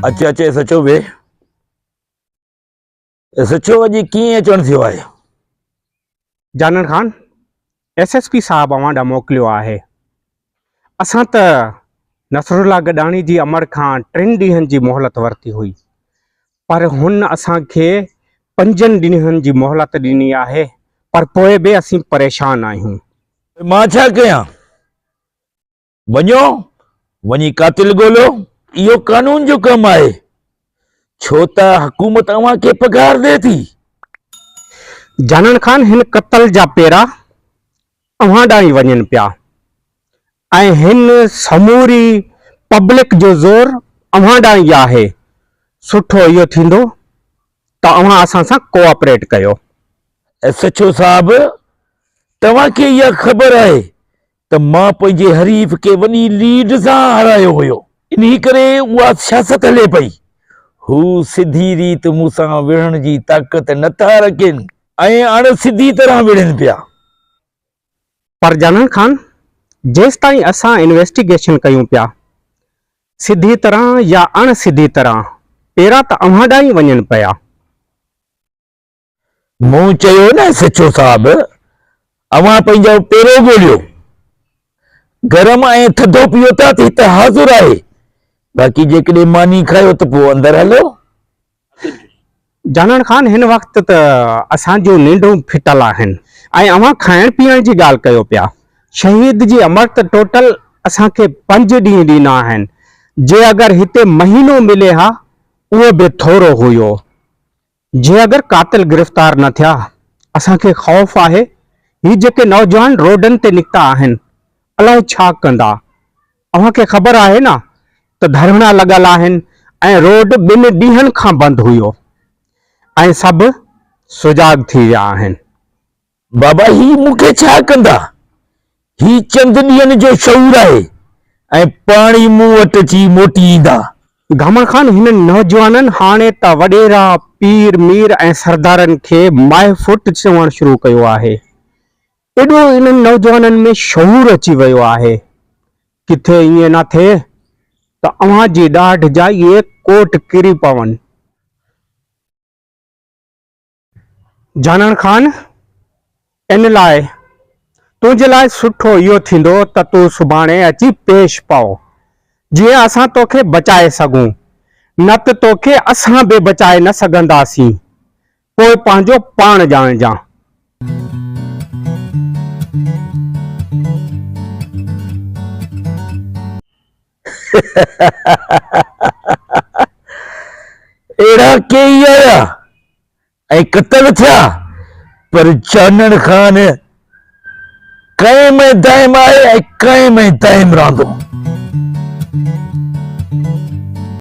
اچ اچ S H O ويهه. ايس ايڇ او اڄ ڪيئن اچڻ ٿيو آهي؟ Janan Khan, S S P صاحب اوهان ڏانهن موڪليو آهي. اسان ته نصرالله گڏاڻي جي امڙ کان ٽن ڏينهن جي مهلت ورتي هئي پر هن اسان کي پنجن ڏينهن جي مهلت ڏني آهي پر پوء به اسين پريشان آهيون. مان ڇا ڪيان؟ وڃو، وڃي قاتل ڳولو. اهو قانون جو ڪم آهي، ڇو ته حڪومت اوهان کي پگهار ڏئي ٿي. جانڻ خان هن قتل جا پيرا اوهان ڏانهن ئي وڃن پيا ۽ هن سموري پبلڪ جو زور اوهان ڏانهن ئي آهي، سٺو اهو ٿيندو ته اوهان اسان سان ڪوآپريٽ ڪيو. ايس ايڇ او صاحب، توهان کي اها خبر آهي ته مان پنهنجي حريف کي وڏي ليڊ سان هارايو هيو. انهي ڪري اها سياست هلي پئي. هو سڌي ريت مون سان وڙهڻ جي طاقت نه ٿا رکين ۽ اڻ سڌي طرح وڙهن پيا. پر جانان خان، جيستائين اسان انويسٽيگيشن ڪيون پيا، سڌي طرح يا اڻ سڌي طرح پيرا ته اوهان ڏانهن ئي وڃن پيا. مون چيو نه سچو صاحب اوهان پنهنجو پيرو ڳوليو. گرم ۽ ٿڌو پيو ٿا ته هت حاضر آهي. باقي جيڪڏهن ماني کايو ته پوء اندر هلو. جانڻ خان هن وقت ته اسان جون ننڊون ڦٽل آهن ۽ اوهان کائڻ پيئڻ جي ڳالهه ڪيو پيا. شهيد جي امڙ ته ٽوٽل اسان کي پنج ڏينهن ڏنا آهن. جي اگر هتي مهينو ملي ها اهو به ٿورو هيو. جي اگر قاتل گرفتار نه ٿيا اسان کي خوف آهي هي جيڪي نوجوان روڊن تي نڪتا آهن الائي ڇا ڪندا اوهان کي خبر آهي نه ته ڌرڻا لڳل آهن ۽ روڊ ٻن ڏينهن کان بند هيو ۽ سڀ سجاڳ ٿي ويا آهن. بابا هي مون کي ڇا ڪندا؟ هي چند ڏينهن جو شعور آهي ۽ پاڻ ئي مون وٽ اچي موٽي ايندا. گهمڻ خان هنن نوجوانن هاڻي ته وڏيرا، پير، مير ۽ سردارن کي مائي ڦٽ چوڻ شروع ڪيو آهي. ايڏو انهن نوجوانن ۾ شعور اچي ويو آهي. ڪٿي ائين نه ٿئي ته اوهان جي ڏاڍ جا اهي ڪوٽ ڪري پون. جانڻ خان، ان لاء تنهنجي لاء سٺو اهو ٿيندو ته تون سڀاڻي اچي پيش پئو، جيئن اسان توکي بچائي سگهون، نه ته توکي اسان به بچائي نه سگهنداسين، پوء پنهنجو پاڻ ڄاڻجان. اهڙا ڪيئي آيا ۽ قتل ٿيا پر جانڻ خان قائم ۽ دائم آهي ۽ قائم ۽ دائم رهندو.